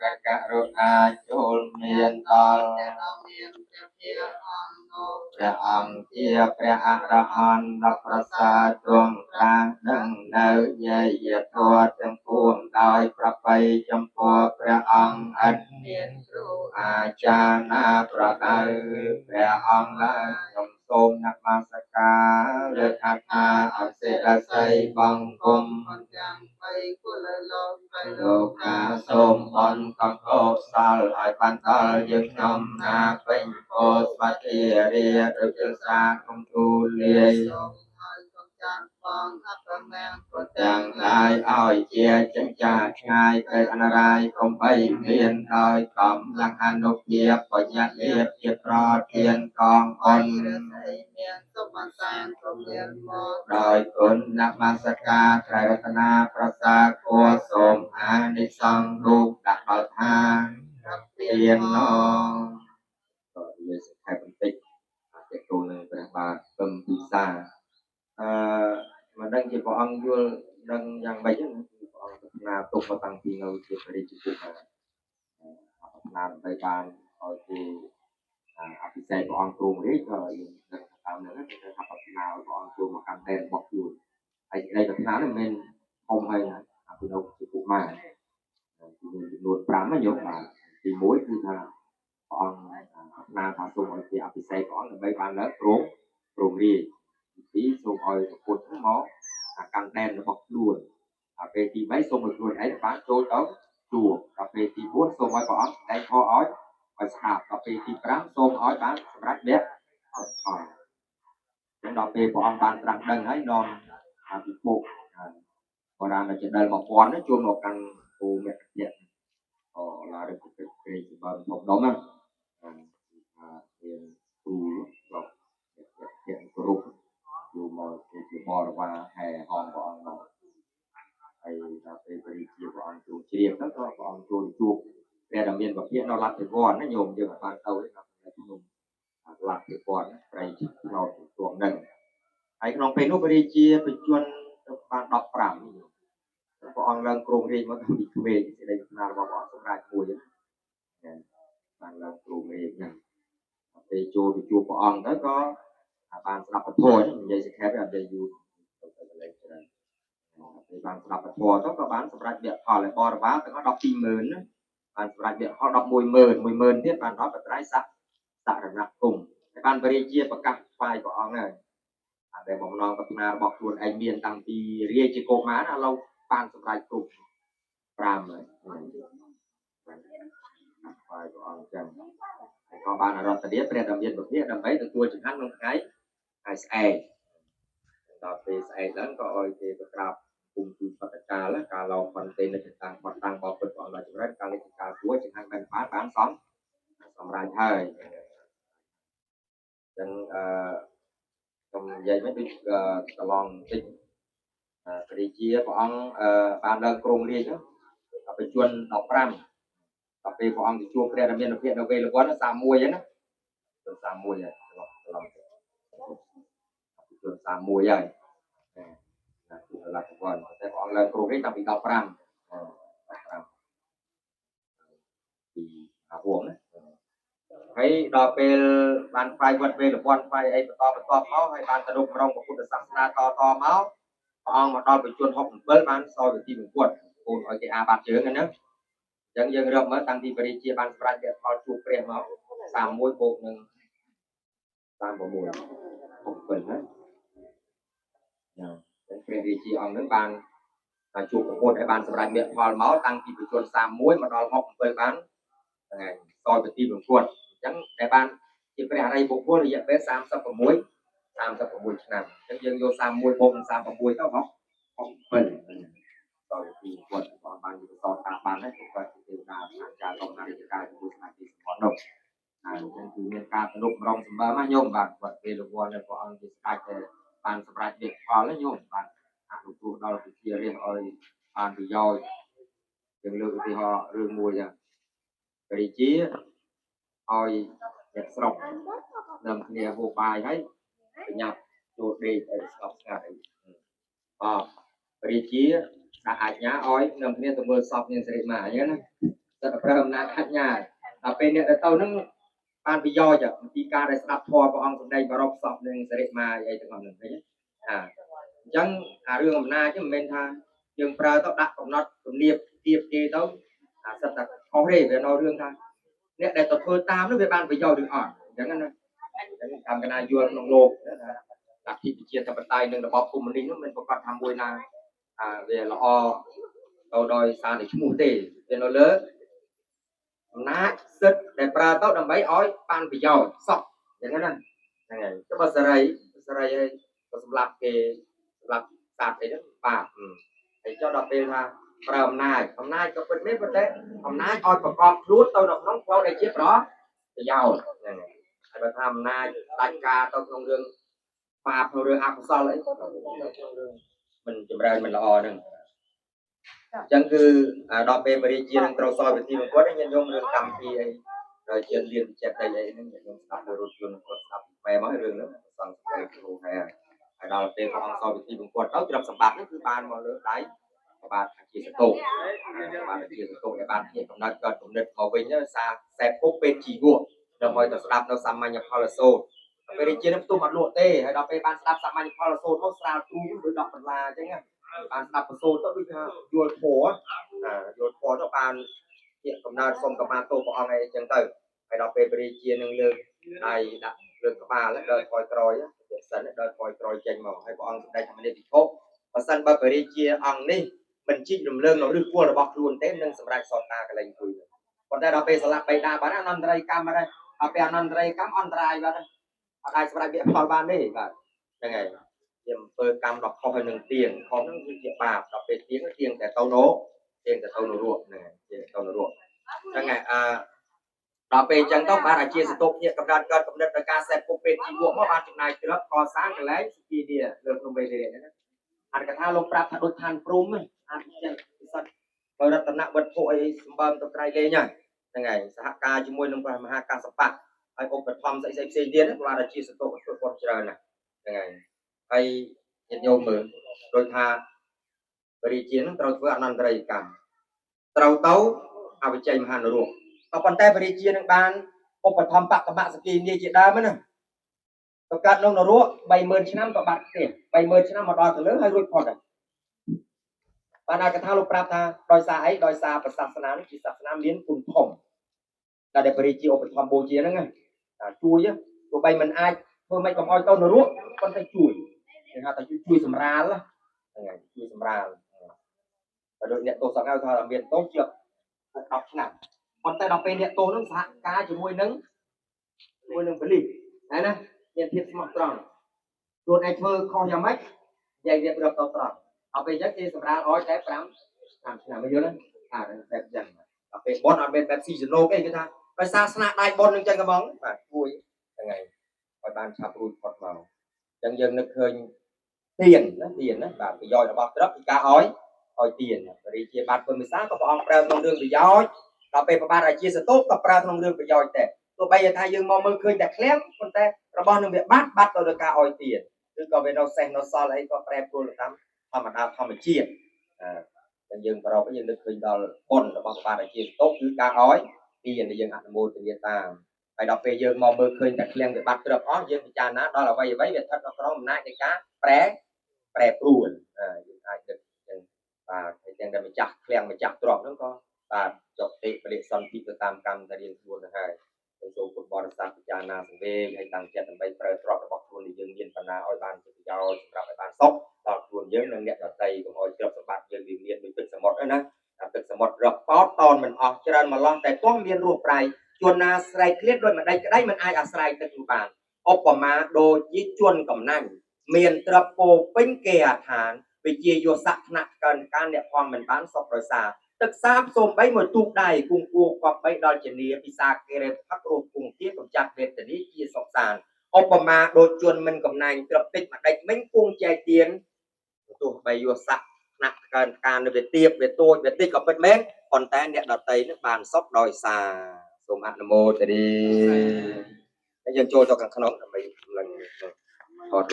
ព្រះករុណាចូលមានដល់ព្រះអង្គជាព្រះអរហន្តដ៏ប្រសើរទ្រង់ត្រាស់ដឹងនៅយយធម៌ទាំងពួងដោយប្រពៃចំពោះព្រះអង្គឥតមានគ្រូអាចារ្យណាប្រដៅព្រះអង្គឡើយខ្ញុំសូមនមស្ការលើកថាអសិរស័យបង្គំទាំងបីគុលលោក លោកាសូមបនកកោសលឲ្យបានដល់យើងខ្ញុំណាពេញពោស្វតិរាដូចជាសាគុំទូលាយ សូមឲ្យកុំចាត់បងអបមង្គល ទាំងឡាយឲ្យជាចិញ្ចាឆ្ងាយទៅអនរាយកុំបីមានដោយកម្លាំងអនុភាពបញ្ញលៀបជាប្រធានកងអន រស័យមានសុខសាន្តក៏មានមក ដោយគុណនមស្ការត្រៃរតនាប្រសាគួរសូមអានិសង្ឃរូបដាក់ដល់ឋាន រាប់ ទៀនណងក៏និយាយសង្ខេបបន្តិចទាក់ទងនឹងព្រះបាទពឹមពិសាអឺមិនដឹងជាព្រះអង្គយល់ដឹងយ៉ាងម៉េចណាព្រះអង្គប្រាថ្នាទុកមកតាំងពីនៅជាព្រះរាជគុមារប្រាថ្នាដើម្បីបានឲ្យគេអភិសេកព្រះអង្គទ្រង់រាជក៏យើងដឹងតាមហ្នឹងគេថាប្រាថ្នាឲ្យព្រះអង្គចូលមកកាន់ដែនរបស់ខ្លួនហើយសេចក្តីប្រាថ្នានេះមិនមែនធំហើយណាអាពីនៅជាគុមារគឺមានចំនួន5ណាញោមបាទទី1គឺថាព្រះអង្គប្រាថ្នាថាសូមឲ្យគេអភិសេកព្រះអង្គដើម្បីបានលើគ្រងគ្រងរាជទី2សូមឲ្យព្រះពុទ្ធមកកាន់ដែនរបស់ខ្លួនដល់ពេលទី3សូមឲ្យខ្លួនឯងបានចូលទៅជួបដល់ពេលទី4សូមឲ្យព្រះអង្គសម្ដែងធម៌ឲ្យឲ្យស្ដាប់ដល់ពេលទី5សូមឲ្យបានសម្រេចមគ្គផលចឹងដល់ពេលព្រះអង្គបានត្រាស់ដឹងហើយនាំអាពិភពបុរាណជាដិល1000នោះចូលមកកាន់គោមគ្គៈអូឡារិកពេពេសម្បើធំដុំណាថាមានគ្រូលោកគ្គៈគ្រប់យកមកជាបរិវារហែហងព្រះអង្គមកហើយដល់ពេលព្រះរាជាព្រះអង្គចូលជ្រាបទៅក៏ព្រះអង្គចូលជួបព្រះដែលមានពភាកនៅលទ្ធិវ័នណាញោមយើងអត់បានទៅទេនៅក្នុងលទ្ធិវ័នព្រៃឆ្នោតទួងនឹងហើយក្នុងពេលនោះព្រះរាជាបញ្ជនទៅបាន15នេះព្រះអង្គឡើងគ្រងរាជមកតាំងពីក្មេងសេចក្តីប្រាថ្នារបស់ព្រះអង្គសម្រាប់មួយណាបានឡើងគ្រងរាជហ្នឹងពេលចូលទៅជួបព្រះអង្គទៅក៏បានស្ដាប់ពធនិយាយសង្ខេបអត់និយាយយូរទៅទៅកន្លែងច្រើនពេលបានស្ដាប់ពធទៅក៏បានសម្រេចមគ្គផលហើយបរិវារទាំងអស់120,000ណាបានសម្រេចមគ្គផល110,000 10,000ទៀតបានដល់បត្រៃស័កសរណគមហើយបានព្រះរាជាប្រកាសថ្វាយព្រះអង្គហើយអាដែលបំណងប្រាថ្នារបស់ខ្លួនឯងមានតាំងពីរាជាកុមារណាឥឡូវបានសម្រេចគ្រប់5ហើយបានថ្វាយព្រះអង្គចឹងហើយក៏បានអរតនីព្រះដ៏មានពភាដើម្បីទទួលចង្ហាន់ក្នុងថ្ងៃថ្ងៃស្អែកដល់ពេលស្អែកឡើងក៏ឲ្យគេទៅក្រាបគុំទូបតកាលកាលឡងបន្ទេនៅតាំងបតាំងបពុតព្រះអង្គដល់ចម្រើនកាលនេះកាលគួរចង្ហាន់បានបានបានសំសម្រាប់ហើយចឹងអឺខ្ញុំនិយាយមិនដូចកន្លងបន្តិចព្រះរាជាព្រះអង្គបានឡើងគ្រងរាជដល់ពេលជួន15ដល់ពេលព្រះអង្គទៅជួបព្រះរាមានុភាពនៅវេលវ័ន31ហ្នឹងណា31ហើយត្រឡប់ត្រឡប់ជួន31ហើយណាជួបលទ្ធវ័នតែព្រះអង្គឡើងគ្រងរាជតាំងពី15 15ពីអាហួងណាហើយដល់ពេលបានផ្សាយវត្តវេលវ័នផ្សាយអីបន្តបន្តមកហើយបានទៅរករងពុទ្ធសាសនាតតមកព្រះអង្គមកដល់បញ្ជន67បានសោយវិធីមង្គលកូនឲ្យគេអាបាត់ជើងហ្នឹងអញ្ចឹងយើងរាប់មើលតាំងពីព្រះរាជាបានសម្រេចមគ្គផលជួបព្រះមក31បូកនឹង36 67ណាចាព្រះរាជាអង្គហ្នឹងបានជួបពុទ្ធឲ្យបានសម្រេចមគ្គផលមកតាំងពីបញ្ជន31មកដល់67បានហ្នឹងហើយសោយវិធីមង្គលអញ្ចឹងតែបានជាព្រះអរិយបុគ្គលរយៈពេល36ឆ្នាំអញ្ចឹងយើងយក31បូកនឹង36ទៅមក67សោយវិធីមង្គលបងបានជាសោតាបានហើយគាត់ជាទេវតាអាចារ្យលោកនារិកាជាមួយសមាធិសម្បត្តិនោះហើយអញ្ចឹងគឺមានការទំនុកម្រងសម្បើមណាញោមបាទវត្តវេលវ័នព្រះអង្គជាស្ដេចដែលបានសម្រេចមគ្គផលណាញោមបាទអនុគ្រោះដល់ប្រជារាស្ត្រឲ្យបានប្រយោជន៍យើងលើកឧទាហរណ៍រឿងមួយចឹងព្រះរាជាឲ្យអ្នកស្រុកនាំគ្នាហូបបាយហើយប្រញាប់ចូលដេកឲ្យស្ងប់ស្ងាត់អីអព្រះរាជាដាក់អាជ្ញាឲ្យនាំគ្នាទៅមើលសពនាងសិរិមាអញ្ចឹងណា តែប្រើអំណាចខាត់ញ៉ាដល់ពេលអ្នកទៅហ្នឹងបានប្រយោជន៍ពីការដែលស្ដាប់ធម៌ព្រះអង្គសម្ដែងបរពសពនិងសិរិមាអីទាំងអស់ហ្នឹងឃើញទេអាអញ្ចឹងអារឿងអំណាចហ្នឹងមិនមែនថាយើងប្រើទៅដាក់កំណត់ទំនៀបទៀបគេទៅអាសិតតែខុសទេវានៅរឿងថាអ្នកដែលទៅធ្វើតាមនោះវាបានប្រយោជន៍ឬអត់អញ្ចឹងណាអញ្ចឹងតាមកណាយល់ក្នុងលោកថាលទ្ធិប្រជាធិបតេយ្យនិងរបបកុម្មុយនីសនោះមិនប្រកាសថាមួយណាអាវាល្អទៅដោយសារតែឈ្មោះទេវានៅលើអំណាចសិទ្ធិដែលប្រើទៅដើម្បីឲ្យបានប្រយោជន៍សោះអញ្ចឹងណាហ្នឹងហើយចុះបើសេរីសេរីហើយក៏សម្លាប់គេសម្លាប់សត្វអីហ្នឹងបាបហើយចុះដល់ពេលថាប្រើអំណាចអំណាចក៏ពិតមែនប៉ុន្តែអំណាចឲ្យប្រកបខ្លួនទៅនៅក្នុងផ្លូវដែលជាប្រយោជន៍ហ្នឹងហើយហើយបើថាអំណាចដាច់ការទៅក្នុងរឿងបាបក្នុងរឿងអកុសលអីក៏នៅក្នុងរឿងមិនចម្រើនមិនល្អហ្នឹងអញ្ចឹងគឺដល់ពេលបរិជានឹងត្រូវសោយវិធីរបស់គាត់ញាតិញោមរឿងកម្មវិធីអីដល់ជាលៀនចិត្តអីអីហ្នឹងញាតិញោមស្ដាប់លើរថយន្តគាត់ស្ដាប់ពីម៉ែមករឿងហ្នឹងសង្ស័យគ្រូហើយហើយដល់ពេលព្រះអង្គសោយវិធីរបស់គាត់ទៅទ្រព្យសម្បត្តិហ្នឹងគឺបានមកលើដៃព្រះបាទអជាសតុព្រះបាទអជាសតុដែលបានជាកំណត់កើតគំនិតមកវិញសារសេពពុកពេទ្យជីវៈដើម្បីទៅស្ដាប់នៅសាមញ្ញផលសូត្រពេលរាជានឹងផ្ទុំអត់លក់ទេហើយដល់ពេលបានស្ដាប់សាមញ្ញផលសូត្រមកស្រាលទ្រូងដូចដកបន្លាអញ្ចឹងបានស្ដាប់ប្រសូតទៅដូចថាយល់ធម៌អាយល់ធម៌ទៅបានជាកំណើតសុំកម្មាទោសព្រះអង្គអីអញ្ចឹងទៅហើយដល់ពេលព្រះរាជានឹងលើកដៃដាក់លើកក្បាលដើរថយក្រោយពិសិនដើរថយក្រោយចេញមកហើយព្រះអង្គសម្ដែងធម្មនិភិក្ខុបើសិនបើព្រះរាជាអង្គនេះមិនជីករំលើងនៅឫសគល់របស់ខ្លួនទេនឹងសម្រេចសតតាកលែងអង្គុយប៉ុន្តែដល់ពេលស្លាប់បៃតាបានអនន្តរិយកម្មហើយដល់ពេលអនន្តរិយកម្មអន្តរាយបាត់អត់អាចសម្រេចវាផលបានទេបាទហ្នឹងហើយជាអំពើកម្មដ៏ខុសហើយនឹងទៀងខុសហ្នឹងគឺជាបាបដល់ពេលទៀងទៀងតែទៅណូទៀងតែទៅនរកហ្នឹងហើយទៀងទៅនរកហ្នឹងហើយអឺដល់ពេលអញ្ចឹងទៅបានអាជាសតុភ្នាក់កំណត់កើតកំណត់ដោយការសេពពុកពេទ្យជីវៈមកបានចំណាយទ្រព្យកសាងកន្លែងសុគីនេះលើក្នុងវេលាហ្នឹងអត្ថកថាលោកប្រាប់ថាដូចឋានព្រំអាចចឹងពិសិដ្ឋបើរតនវត្ថុអីសម្បើមទៅក្រៃលែងហ្នឹងហើយសហការជាមួយនឹងព្រះមហាកាសបៈហើយឧបត្ថម្ភស្អីស្អីផ្សេងទៀតបានអាជាសតុធ្វើគាត់ច្រើនណាស់ហ្នឹងហើយហើយញាតិញោមមើលដូចថាបរិជានឹងត្រូវធ្វើអនន្តរិយកម្មត្រូវទៅអវិជ័យមហានរកក៏ប៉ុន្តែបរិជានឹងបានឧបត្ថម្ភបកមសគីនាជាដើមណាទៅកើតក្នុងនរក30000ឆ្នាំក៏បាត់ផ្ទះ30000ឆ្នាំមកដល់ទៅលើហើយរួចផុតហើយបានអាកថាលោកប្រាប់ថាដោយសារអីដោយសារប្រសាសនានេះជាសាសនាមានគុណធំតែបរិជាឧបត្ថម្ភបូជាហ្នឹងណាជួយទោះបីមិនអាចធ្វើម៉េចកុំឲ្យទៅនរកប៉ុន្តែជួយគេហៅថាជួយសម្រាលហ្នឹងហើយជួយសម្រាលបើដូចអ្នកទោសសង្ឃថាមានទោសជាប់10ឆ្នាំប៉ុន្តែដល់ពេលអ្នកទោសហ្នឹងសហការជាមួយនឹងប៉ូលីសហើយណាមានភាពស្មោះត្រង់ខ្លួនឯងធ្វើខុសយ៉ាងម៉េចនិយាយរៀបរាប់ទៅត្រង់ដល់ពេលអញ្ចឹងគេសម្រាលឲ្យតែ5 5ឆ្នាំយល់ទេអាបែបអញ្ចឹងដល់ពេលប៉ុនអត់មានបែបស៊ីសណូកអីគេថាដោយសារស្នាដៃប៉ុននឹងអញ្ចឹងហ្មងបាទជួយហ្នឹងហើយឲ្យបានឆាប់រួចផុតមកអញ្ចឹងយើងនឹកឃើញទានណាទានណាបាទប្រយោជន៍របស់ទ្រព្យពីការឲ្យឲ្យទានបរិជាបាទពុទ្ធវិសាក៏ព្រះអង្គប្រើក្នុងរឿងប្រយោជន៍ដល់ពេលប្របាទរាជាសតុក៏ប្រើក្នុងរឿងប្រយោជន៍ដែរទោះបីថាយើងមកមើលឃើញតែឃ្លាំងប៉ុន្តែរបស់នឹងវាបាត់បាត់ទៅដោយការឲ្យទានឬក៏វានៅសេះនៅសល់អីក៏ប្រែប្រួលតាមធម្មតាធម្មជាតិអឺយើងប្រពយើងនឹកឃើញដល់បុណ្យរបស់បាទរាជាសតុគឺការឲ្យទានដែលយើងអនុមោទនាតាមហើយដល់ពេលយើងមកមើលឃើញតែឃ្លាំងវាបាត់ទ្រព្យអស់យើងពិចារណាដល់អ្វីអ្វីវាស្ថិតនៅក្នុងអំណាចនៃការប្រែប្រែប្រួលយើងអាចនឹកចឹងបាទហើយទាំងដែលម្ចាស់ឃ្លាំងម្ចាស់ទ្រព្យហ្នឹងក៏បាទចុកតិបរិសន្ធិទៅតាមកម្មតែរៀងខ្លួនទៅហើយសូមពុទ្ធបរិស័ទពិចារណាសង្វេគហើយតាំងចិត្តដើម្បីប្រើទ្រព្យរបស់ខ្លួនដែលយើងមានបណ្ណាឲ្យបានជាប្រយោជន៍សម្រាប់ឲ្យបានសុខដល់ខ្លួនយើងនិងអ្នកដទៃកុំឲ្យទ្រព្យសម្បត្តិយើងវាមានដូចទឹកសមុទ្រណាទឹកសមុទ្ររកប៉ោតតនមិនអស់ច្រើនម្លោះតែទាស់មានរសប្រៃជួនណាស្រែកឃ្លាតដោយម្ដេចក្តីមិនអាចអាស្រ័យទឹកនោះបានឧបមាដូចជាជនកំណាញ់មានទ្រព្យពោពេញគេអាឋានវិជាយោស័កថ្នាក់កើនការអ្នកផងមិនបានសុខដោយសារទឹកសាបសូមបីមួយទូកដៃគង់គួកបបីដល់ជានីពិសាគេរេផឹករស់គង់ជាកំចាត់វេទនីជាសុខសានឧបមាដូចជនមិនកំណាញ់ទ្រព្យតិចម្ដេចមិញគង់ចែកទៀនទោះបីយោស័កថ្នាក់កើនការនៅវាទៀបវាតូចវាតិចក៏ពិតមែនប៉ុន្តែអ្នកដតីនឹងបានសុខដោយសារសូមអនុមោទនាហើយយើងចូលទៅខាងក្នុងដើម្បីឡើង